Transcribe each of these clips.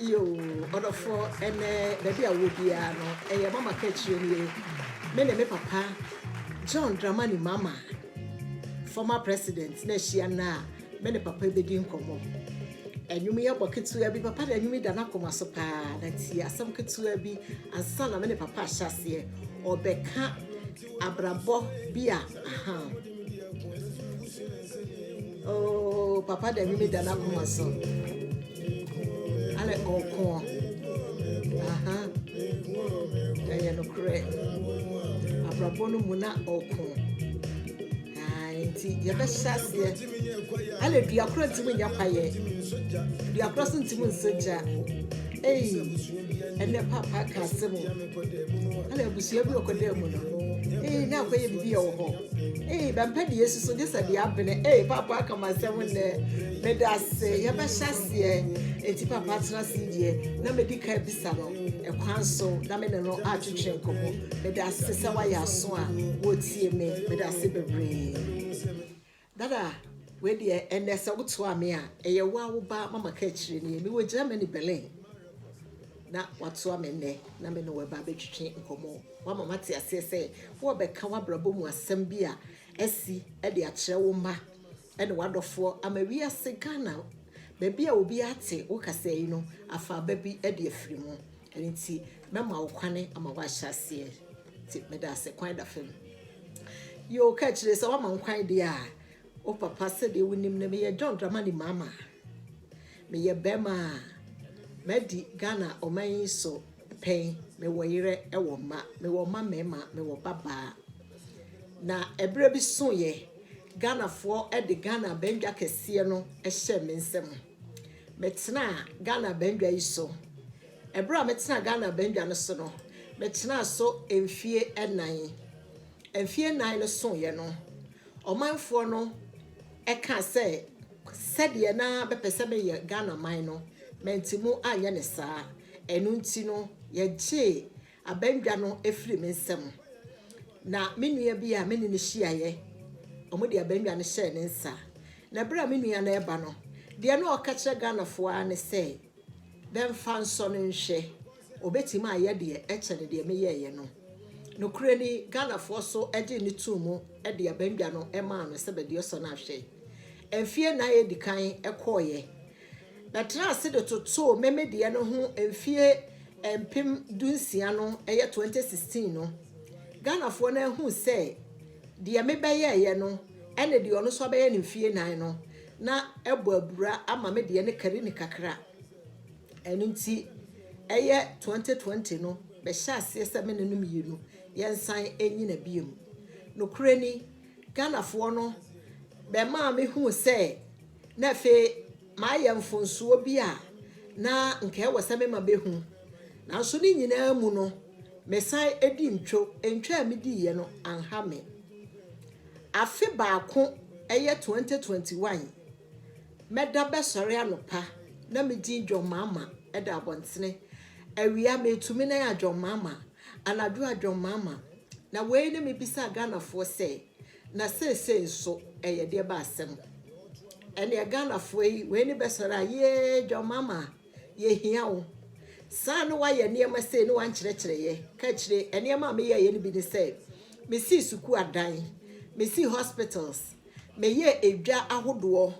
Yoo, ɔdɔfoɔ, ɛnɛ baabi a wowɔ biara no, ɛyɛ Mama Kaakyire nie. Me ne me papa John Dramani Mahama, former president, na ahyia nnɛ a me ne papa bɛdi nkɔmmɔ. Ɛnwom yi abɔ ketewa bi, papa de ɛnwom yi da n'akoma so paa, na tie asɛm ketewa bi ansa na me ne papa ahyɛ aseɛ. Ɔbɛka abrabɔ bi a, aha. Oh, papa da nwumi da n'akoma so. Alɛ ɔko. Aha. Ɛyɛ nokorɛ. Abrabɔ no mu na ɔko. Nti yɛbɛhyɛ aseɛ. Alɛ dua korɔ ntumi nyɛ kwayɛ. Dua korɔ so ntumi nsɔ gya. Ei, ɛnɛ papa ka asɛm o. Ɛna abusua bi ɔkɔdaa mu no, ei, na akɔyɛ biribi a ɛwɔ hɔ. Ei, bɛmpɛ deɛ esi so gye sɛ deɛ abene. Ei, papa aka m'asɛm nnɛ. Meda ase. Yɛbɛhyɛ aseɛ. Enti papa atena ase yi deɛ, na medi kan bisa no ɛkwan so na me ne no atwetwe nkɔmmɔ. Meda ase sɛ woayɛ aso a wotie me. Meda ase bebree. Dada, wei deɛ ɛnnɛ sɛ wotoa me a, ɛyɛ wo a wo ba Mama Kaakyire nie. Mewɔ Germany, Berlin. Na watoa me nnɛ na me ne wo ɛba abɛtwitwi nkɔmmɔ. Woama mate aseɛ sɛ worebɛka w'abrabɔ mu asɛm bi a asi de akyerɛ wo mma ne w'adɔfoɔ ama wiase Ghana baabi a obiara te wo kasa yi no afa aba bi de afiri mu. Ɛno nti mɛma wo kwane ama woahyɛ aseɛ. Nti meda ase kwan da fam. Yoo ka akyire sɛ woama wo kwan deɛ a, wo papa sɛdeɛ wonim no meyɛ John Dramani Mahama. Meyɛ bɛrima a madi Ghana ɔman yi so pɛn. Mewɔ yerɛ wɔ mma. Mewɔ mma mmarima, mewɔ ba baa. Na ɛberɛ bi soeɛ, Ghanafoɔ de Ghana abandwa kɛseɛ no hyɛɛ me nsam. Metenaa Ghana abandwa yi so. Ɛberɛ a metenaa Ghana abandwa no so no, metenaa so mfie nnan. Mfie nnan no soeɛ no, ɔmanfoɔ no kaa sɛ sɛdeɛ na bɛpɛ sɛ meyɛ Ghana man no, mantimu anyɛ no saa. Ɛno nti no, yɛgyee abandwa no firii me nsam. Na me nua bi a me ne no hyiaeɛ, wɔde abandwa no hyɛɛ ne nsa. Na berɛ a me nua no reba no, deɛ na ɔka kyerɛ Ghanafoɔ ara ne sɛ, Bɛmfa nsɔ no nhwɛ, ɔbɛtumi ayɛ deɛ ɛkyɛne deɛ meyɛeɛ no. Nokorɛ ni, Ghanafoɔ nso gyee no too mu de abandwa no maa no sɛ bɛde ɔsɔ no ahwɛ. Mfeɛ nnan a ɛdi kan kɔeɛ, bɛtenaa ase de totoo me me deɛ no ho mfeɛ 2016 no, ɛyɛ 2016 no, Ghanafoɔ no ahunu sɛ deɛ mebɛyɛeɛ no ne deɛ ɔno nso abɛyɛ no mfeɛ nnan no, na ɛbɔ abura ama me deɛ no kari no kakra. Ɛno nti, ɛyɛ 2020 no, bɛhyɛɛ aseɛ sɛ me ne no mmienu yɛnsan nnyina biom. Nokorɛ ni, Ghanafoɔ no bɛmaa mehuu sɛ na afei mayɛ mfonsoɔ bi a na nka ɛwɔ sɛ mema bɛhu. Nanso ne nyinaa mu no, mesan di ntwo. Ntwo a mediiɛ no anha me. Afe baako, ɛyɛ 2021, mɛda bɛsɔre anɔpa na me din John Mahama da abɔntene. Awia meretu me nan a John Mahama, anadwo a John Mahama. Na wei ne mebisaa Ghanafoɔ sɛ, na seesei nso ɛyɛ deɛ ba asɛm? Ɛneɛ Ghanafoɔ yi wei ne bɛsɔre a yee John Mahama yɛhia wo. Saa ne woayɛ nneɛma sei ne woankyerɛkyerɛ yɛ. Ka akyire, nneɛma a meyɛeɛ no bi ne sɛ, mesii sukuu adan, mesii hospitals, Meyɛɛ edwa ahodoɔ,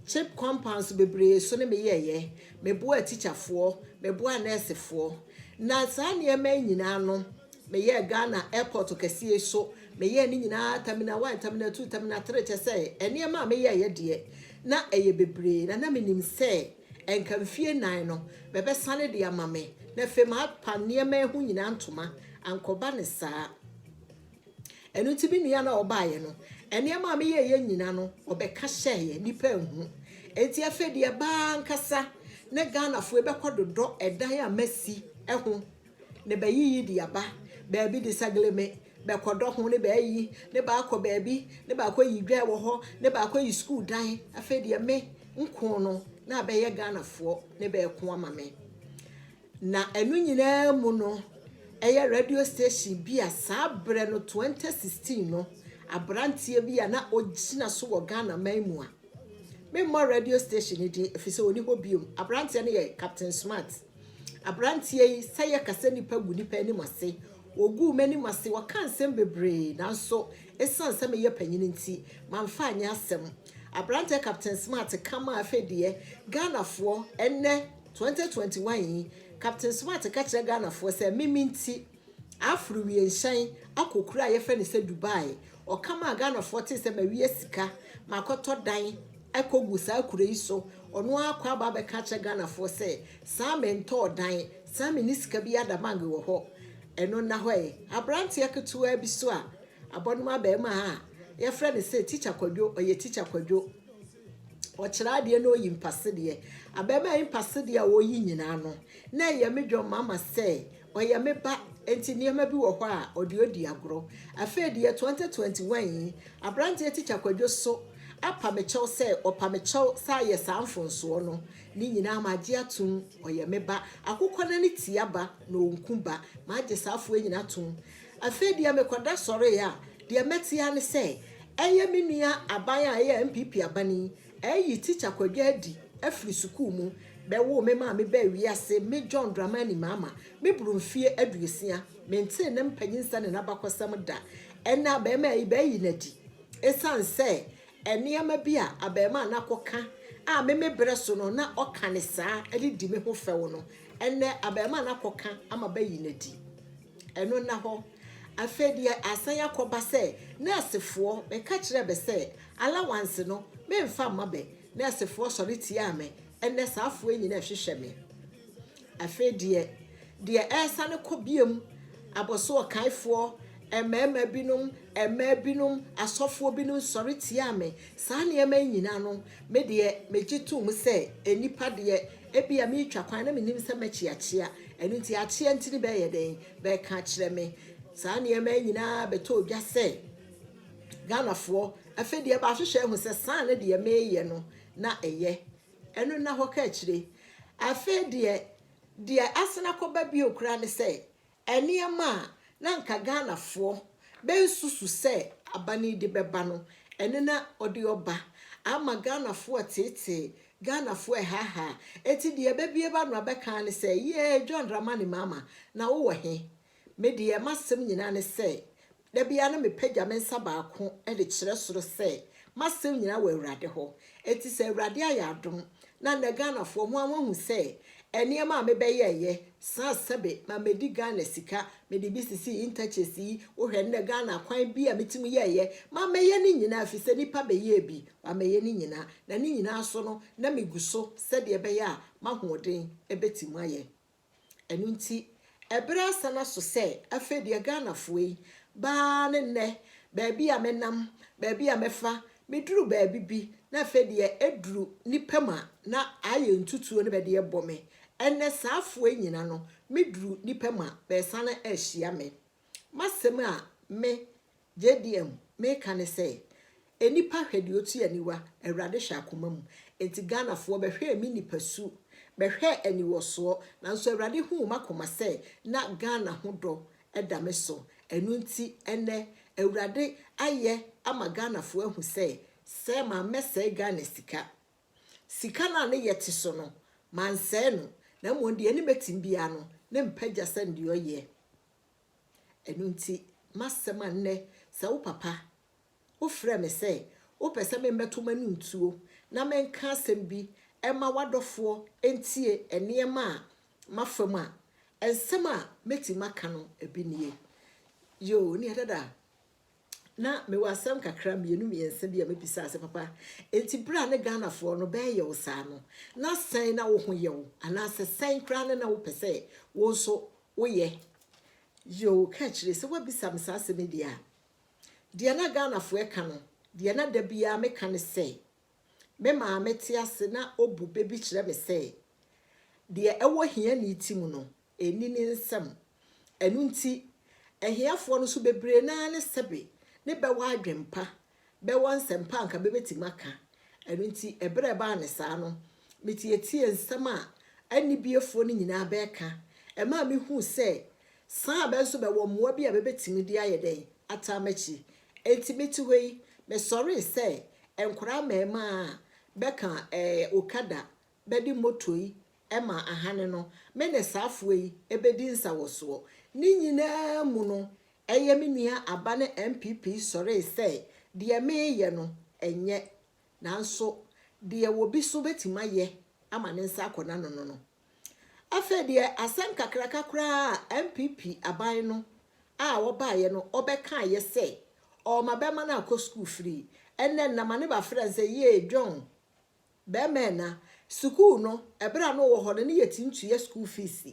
chip compounds bebree so ne meyɛeɛ, meboaa tikyafoɔ, meboaa nɛɛsefoɔ. Na saa nneɛma yi nyinaa no, meyɛɛ Ghana airport kɛseɛ yi so, meyɛɛ ne nyinaa, terminal one, terminal two, terminal three, kyerɛ sɛ nneɛma a meyɛeɛ deɛ, na ɛyɛ bebree, na na menim sɛ nka mfie nnan no, bɛbɛsane de ama me, na afei mapa nneɛma yi ho nyinaa ntoma, ankɔba no saa. Ɛno nti me nua no a ɔbaeɛ no, nneɛma a meyɛeɛ nyina no, ɔbɛka hyɛeɛ, nnipa anhu. Enti afei deɛ ɛbaa ankasa ne Ghanafoɔ bɛkɔ dodɔ ɛdan a masi ho ne bɛyiyi de aba, baabi de Sagleme bɛkɔdɔ ho ne bɛayi, ne baakɔ baabi, ne baakɔ yi dwa wɔ hɔ, ne baakɔ yi sukuu dan. Afei deɛ me nko no na abɛyɛ Ghanafoɔ ne bɛɛko ama me. Na ɛno nyinaa mu no, ɛyɛ radio station bi a saa berɛ no, 2016 no, aberanteɛ bi a na ɔgyina so wɔ Ghana man mu a, Memmɔ radio station no din ɛfiri sɛ ɔnni hɔ biom. Aberanteɛ no yɛ Captain Smart. Aberanteɛ yi, sɛ yɛka sɛ nipa gu nipa anim ase, ɔguu m'anim ase, wɔka nsɛm bebree, nanso ɛsiane sɛ meyɛ panyin nti, mamfa anyɛ asɛm. Aberanteɛ Captain Smart kama. Afei deɛ, Ghanafoɔ, ɛnnɛ 2021 yi, Captain Smart ka kyerɛ Ghanafoɔ sɛ mimi nti aforo wiemhyɛn akɔ kuro a yɛfrɛ no sɛ Dubai. Ɔkama a Ghanafoɔ te sɛ mawie sika, makɔtɔ dan akɔgu saa kuro yi so. Ɔno akɔ aba abɛka kyerɛ Ghanafoɔ sɛ saa mentɔɔ dan, saa menni sika bi ada bank wɔ hɔ. Ɛno nna hɔ yi, aberanteɛ ketewa bi so a abɔnom abɛɛma a yɛfrɛ no sɛ Tikya Kwadwo, ɔyɛ Tikya Kwadwo, ɔkyerɛ adeɛ na ɔyi mpasedeɛ. Abɛɛma yi mpasedeɛ a ɔyi nyinaa no, na ɛyɛ me dwom mama sɛ ɔyɛ me ba, nti nneɛma bi wɔ hɔ a ɔde odi agorɔ. Afei deɛ, 2021 yi, aberanteɛ Tikya Kwadwo so apa me kyɛw sɛ ɔpa me kyɛw sɛ ayɛ saa mfonsoɔ no ne nyinaa, magye atom. Ɔyɛ me ba, akokɔ n'ani tia ba na ɔnku ba, magye saa afoɔ nyinaa tom. Afei deɛ, mekɔda sɔre a, deɛ mɛtea ne sɛ ɛyɛ me nua aban a ɛyɛ NPP aban yi ɛyi Tikya Kwadwo adi afiri sukuu mu. Bɛwo me maame bɛɛ wiase, me John Dramani Mahama, me buru mfie 60, mentee ne mpanyinsa ne n'abakɔsɛm da. Ɛna abɛɛma yi bɛyi n'adi ɛsiane sɛ nneɛma bi a abɛɛma a n'akɔka a meme brɛ so no na ɔka ne saa ɛde di me ho fɛw no, ɛnɛ abɛɛma a n'akɔka ama bɛyi n'adi. Ɛno nna hɔ. Afei deɛ, asan akɔba sɛ nɛɛsefoɔ, meka kyerɛ bɛ sɛ allowance no memfa mma bɛ, nɛɛsefoɔ sɔre tia me. Ɛnɛ saa afoɔ nyinaa ɛhwehwɛ me. Afei deɛ ɛresane kɔ biem, abɔso ɔkaefoɔ, mmarima binom, mmaa binom, asɔfoɔ binom sɔre tia me. Saa nneɛma yi nyinaa no, me deɛ megye to mu sɛ nipa deɛ, ebi a meretwa kwan na menim sɛ mɛkyeakyea, ɛno nti akyea nti ne bɛyɛ dɛn bɛka kyerɛ me. Saa nneɛma yi nyinaa bɛtɔ odwa sɛ Ghanafoɔ afei deɛ baahwehwɛ ehu sɛ saa ne deɛ meyɛ no na ɛyɛ. Ɛno na hɔ ka akyire. Afei deɛ asena kɔba bio koraa ne sɛ nneɛma a na nka Ghanafoɔ bɛnsusu sɛ abane de bɛba no, ɛno na ɔde ɔba ama Ghanafoɔ teetee, Ghanafoɔ ɛhaha. Eti deɛ bɛbie ba no abɛka ne sɛ yee, John Dramani Mahama na wowɔ he? Me deɛ, m'asɛm nyinaa ne sɛ da bia na mepagya me nsa baako de kyerɛ soro sɛ m'asɛm nyinaa wɔ Awurade hɔ. Eti sɛ Awurade ayɛ adom na nnɛ Ghanafoɔ ho ahohu sɛ nneɛma a mebɛyɛɛyɛ saa, sɛbe ma medi Ghana sika, mede bi sisi interchange yi, wohwɛ nnɛ Ghana kwan bi a metumi yɛɛyɛ ma mɛyɛ ne nyinaa, fi sɛ nipa bɛyɛɛ bi ma mɛyɛ ne nyinaa, na ne nyinaa so no na megu so sɛdeɛ ɛbɛyɛ a m'ahoɔden ɛbɛtumi ayɛ. Ɛno nti ɛberɛ asa so sɛ afei deɛ Ghanafoɔ yi baa ne nnɛ baabi a menam, baabi a mɛfa, meduru baabi bi na afei deɛ ɛduru nipa mu a na ayɛ ntutuo no bɛde ɛbɔ me. Ɛnnɛ saa afoɔ yi nyinaa no, meduru nipa mu a bɛsane ahyia me. M'asɛm a me JDM meka ne sɛ enipa hwɛ deɛ otu aniwa, Awurade hwɛ akoma mu. Enti Ghanafoɔ bɛhwɛ me nipa su, bɛhwɛ aniwɔsoɔ, nanso Awurade hu m'akoma sɛ na Ghana ho dɔ ɛda me so. Ɛno nti ɛnɛ Awurade ayɛ ama Ghanafoɔ ahu sɛ maa mɛsɛe Ghana sika. Sika no a ne yɛ te so no, mansɛe no, na mmom deɛ ne mɛtim biara no, ne mpagya sɛ deɛ ɔyɛ. Ɛno nti m'asɛm a nnɛ sɛ wo papa wofrɛ me sɛ wopɛ sɛ membɛto m'ani ntuo na menka asɛm bi ɛma w'adɔfoɔ ntie nneɛma a mafa mu a, nsɛm a mɛtumi aka no ebi nie. Yoo, ne dada na mewɔ asɛm kakra mmienu mmiɛnsa bi a mebisa sɛ, papa, enti bere a ne Ghanafoɔ no bɛyɛ wo saa no, na sɛn na wo ho yɛ wo, anaasɛ sɛn koraa ne na wopɛ sɛ wo nso woyɛ? Yoo, ka kyerɛ sɛ woabisa me saa asɛm yi deɛ a, deɛ na Ghanafoɔ ɛka no deɛ, na da biara meka ne sɛ me maame te ase na obu bɛ bi kyerɛ me sɛ deɛ ɛwɔ hiani ti mu no ɛni ne nsam. Ɛno nti ahiafoɔ no nso bebree naa ne sɛbe ne bɛwɔ adwempa, bɛwɔ nsɛmpa anka bɛbɛtumi aka. Ɛno nti ɛberɛ ɛbaa ne saa no, metietie nsɛm a anibiefoɔ no nyinaa bɛɛka, ɛmaa mehuu sɛ saa bɛ nso bɛwɔ mmoa bi a bɛbɛtumi de ayɛ dɛn ata m'akyi. Enti mete hɔ yi, mesɔree sɛ nkwaraa mmarima a bɛka ɛɛ okada bɛde moto yi ma ahane no, me ne saa afoa yi bɛdi nsawɔsoɔ. Ne nyinaa mu no, ɛyɛ me nua Aba ne NPP sɔree sɛ deɛ mereyɛ no, ɛnyɛ. Nanso deɛ obi nso bɛtumi ayɛ ama ne nsa akɔ n'ano no no. Afei deɛ asɛm kakraka koraa a NPP aban no a wɔbaeɛ no wɔbɛkaeɛ sɛ ɔrema bɛrima no akɔ sukuu free. Ɛnnɛ nnama ne ba frɛ no sɛ yee John, Bɛrima ɛna, sukuu no, ɛberɛ a na ɔwɔ hɔ no, ne yɛtumi tua sukuu fees.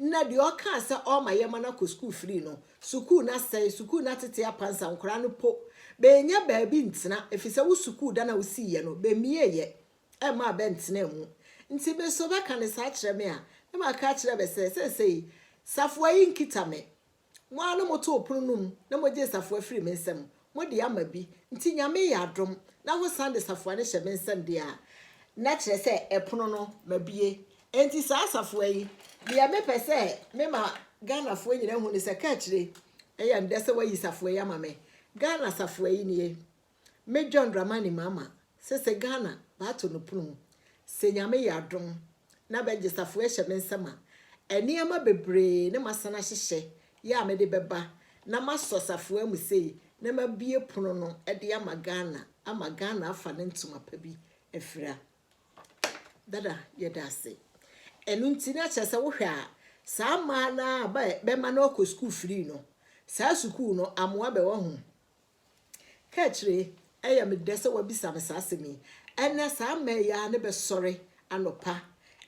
Nnɛ deɛ ɔkaa sɛ ɔrema yɛma no akɔ sukuu free no, sukuu no asɛe, sukuu no atete apansa, nkwadaa no po, bɛnnya baabi ntena, ɛfiri sɛ wo sukuu dan a wosiiɛ no, bɛmmieeɛ mmaa bɛntenaa mu. Nti me nso bɛka no saa kyerɛ me a, na maka akyerɛ bɛ sɛ, seesei safoa yi nkita me, Mo ara na motoo pono no mu na mogyee safoa firii me nsam, mode ama bi, nti Nyame yɛ adom na hosan de safoa no hyɛ me nsam deɛ a, na kyerɛ sɛ ɛpono no mabue. Enti saa safoa yi, deɛ mepɛ sɛ mema Ghanafoɔ nyina hu ne sɛ, kaakyire, ɛyɛ ndɛ sɛ woayi safoa yi ama me. Ghana safoa yi nie. Me John Dramani Mahama sese Ghana baato no pono mu sɛ Nyame yɛ adom na bɛgye safoa hyɛ me nsam a, nneɛma bebree ne masan ahyehyɛ yɛ a mede bɛba na masɔ safoa mu sei na mabue pono no de ama Ghana ama Ghana afa ne ntoma pa bi afira. Dada yɛda ase. Ɛno nti na kyerɛ sɛ wohwɛ a saa mmaa no ara a bɛma no akɔ sukuu free no, saa sukuu no amoa bɛ wahu. Kaakyire, ɛyɛ me dɛ sɛ woabisa me saa asɛm yi. Ɛnnɛ saa mmaa yi ara ne bɛsɔre anɔpa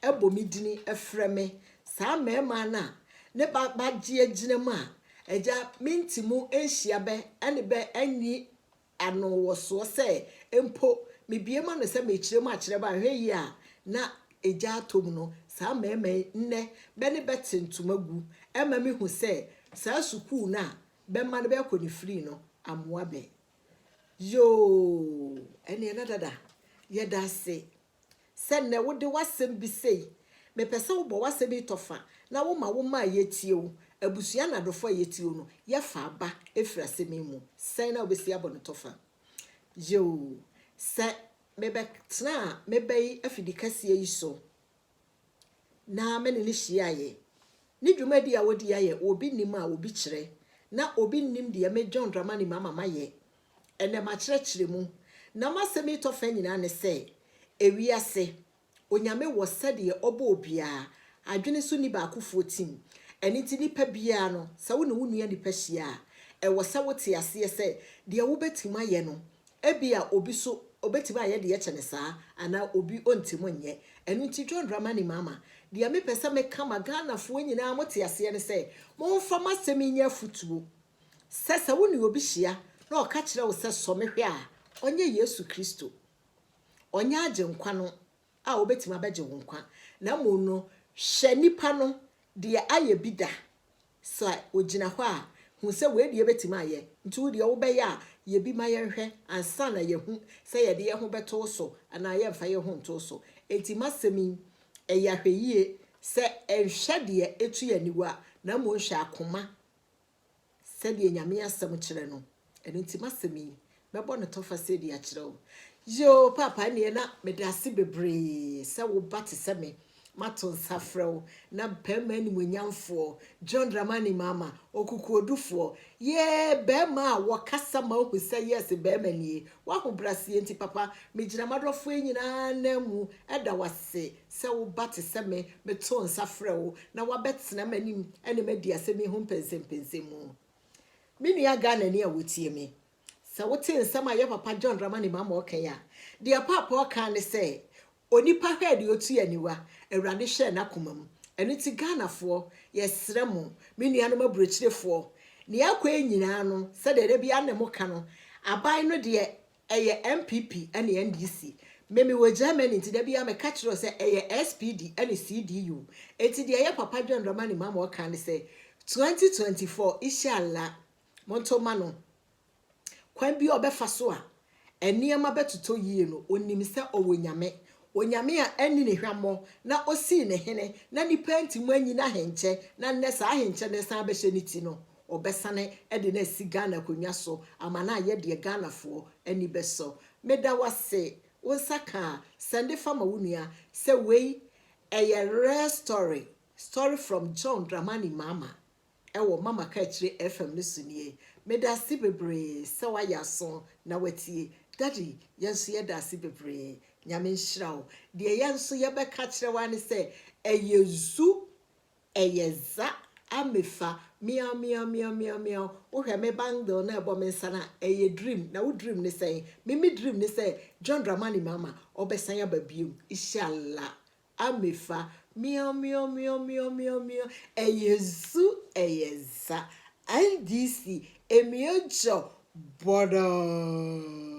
bɔ me dini frɛ me. Saa mmarima no a ne ba bagye agyina mu a, agya mente mu nhyia bɛ ne bɛ anni ano wɔ soɔ sɛ mpo mebue m'ano sɛ merekyerɛ mu akyerɛ bɛ a, nhwɛ yie a na egya atɔ mu no, saa mmarima yi nnɛ bɛ ne bɛ te ntoma gu ma mehu sɛ saa sukuu no a Bɛma no bɛkɔ ne firi no amoa bɛ. Yoo ɛneɛ na dada yɛdase sɛ nnɛ wode w'asɛm bi sei. Mepɛ sɛ wobɔ w'asɛm yi tɔfa na woma wo mma a yɛtie wo, abusua ne adɔfoɔ a yɛtie wo no yɛfa aba firi asɛm yi mu. Sɛn na wobɛsi abɔ no tɔfa? Yoo sɛ mebɛtenaa me ba yi afidikɛseɛ yi so na me ne no hyiaeɛ. Ne dwumadi a ɔdi ayɛ obi nim a obi kyerɛ, na obi nnim deɛ me John Dramani Mahama mayɛ. Ɛnnɛ makyerɛkyerɛ mu. Na m'asɛm yi tɔ fa nyinaa ne sɛ, ewiase, Onyame wɔ sɛdeɛ ɔbɔ obiara, adwene so nni baakofoɔ tim. Ɛno nti nipa biara no, sɛ wo ne wo nua nipa hyia a, ɛwɔ sɛ wote aseɛ sɛ deɛ wobɛtumi ayɛ no, Ebia obi so obetumi ayɛ deɛ ɛkyɛne saa anaa obi ontumi nyɛ. Ɛno nti John Dramani Mahama, deɛ mepɛ sɛ meka ma Ghanafoɔ nyinaa mote aseɛ ne sɛ, momfa m'asɛm yi nyɛ afotuo sɛ, sɛ wo ne obi hyia na ɔka kyerɛ wo sɛ sɔ me hwɛ a, ɔnyɛ Yesu Kristo. Ɔnyɛ Agyenkwa no a obetumi abɛgye wo nkwa. Na mmom no, hwɛ nipa no deɛ ayɛ bi da Sɛ ogyina hɔ a, hu sɛ wei deɛ bɛtumi ayɛ, nti wo deɛ wobɛyɛ a, yɛ bi ma yɛnhwɛ ansa na yɛahu sɛ yɛde yɛn ho bɛto wo so anaa yɛmfa yɛn ho nto wo so. Enti m'asɛm yi, ɛyɛ ahwɛyie sɛ nhwɛ deɛ ɛtu yɛn aniwa na mmom hwɛ akoma sɛdeɛ Nyame asɛm kyerɛ no. Ɛno nti m'asɛm yi, mɛbɔ no tɔfa sei de akyerɛ wo. Yoo, Paapa, ɛnneɛ na meda ase bebree sɛ wo ba te sɛ me. Mato nsa frɛ wo, na barima animuonyamfoɔ, John Dramani Mahama, ɔkokoɔdufoɔ, yee, barima a wɔkasa ma wohu sɛ yes, barima nie. W'ahobraseɛ nti, papa, megyina m'adɔfoɔ yi nyinaa ananmu da wo ase sɛ wo ba te sɛ me. Meto nsa frɛ wo na woabɛtena m'anim ne me adi asɛm yi ho mpɛnsɛmpɛnsɛmu. Me nua Ghanani a wotie me, sɛ wote nsɛm a yɛ papa John Dramani Mahama ɔka yi a, deɛ paapa ɔka ne sɛ, onipa hwɛɛ deɛ ɔtui aniwa, Awurade hwɛɛ n'akoma mu. Ɛno nti Ghanafoɔ, yɛsrɛ mo, me nuanom aburokyirefoɔ, nea akɔ yi nyinaa no, sɛdeɛ da biara ne mo ka no, aban no deɛ Ɛyɛ NPP ne NDC. Me mewɔ Germany nti da biara meka kyerɛ wo sɛ ɛyɛ SPD ne CDU. Enti deɛ ɛyɛ Papa John Dramani Mahama ɔka ne sɛ 2024 Ishallah monto ma no. Kwan biara ɔbɛfa so a nneɛma bɛtotɔ yie no ɔnim sɛ ɔwɔ Nyame. Onyame a anni ne hwammɔ na ɔsii ne hene na nnipa antumi anyi n'ahenkyɛ na nnɛ saa ahenkyɛ no san abɛhyɛ ne ti no Ɔbɛsane de no asi Ghana akonnwa so ama no ayɛ deɛ Ghanafoɔ ani bɛsɔ. Meda wo ase. Wo nsa ka a, sɛnde fa ma wo nua sɛ wei ɛyɛ rare story, story from John Dramani Mahama ɛwɔ Mama Kaakyire FM no so nie. Medase bebree sɛ woayɛ aso na watie. Daddy, yɛn nso yɛda ase bebree. Nyame nhyira wo. Deɛ yɛn nso yɛbɛka kyerɛ wo ara ne sɛ ɛyɛ zu, ɛyɛ za, amefa, meow meow meow meow meow. Wohwɛ me bangle na ɛbɔ me nsa no a, ɛyɛ dream. Na wo dream ne sɛn? Me me dream ne sɛ John Dramani Mahama ɔbɛsan aba biom. Inshallah. Amefa, meow meow meow meow meow meow. Ɛyɛ zu, ɛyɛ za. NDC, emiɛgyɔ bɔdɔɔ.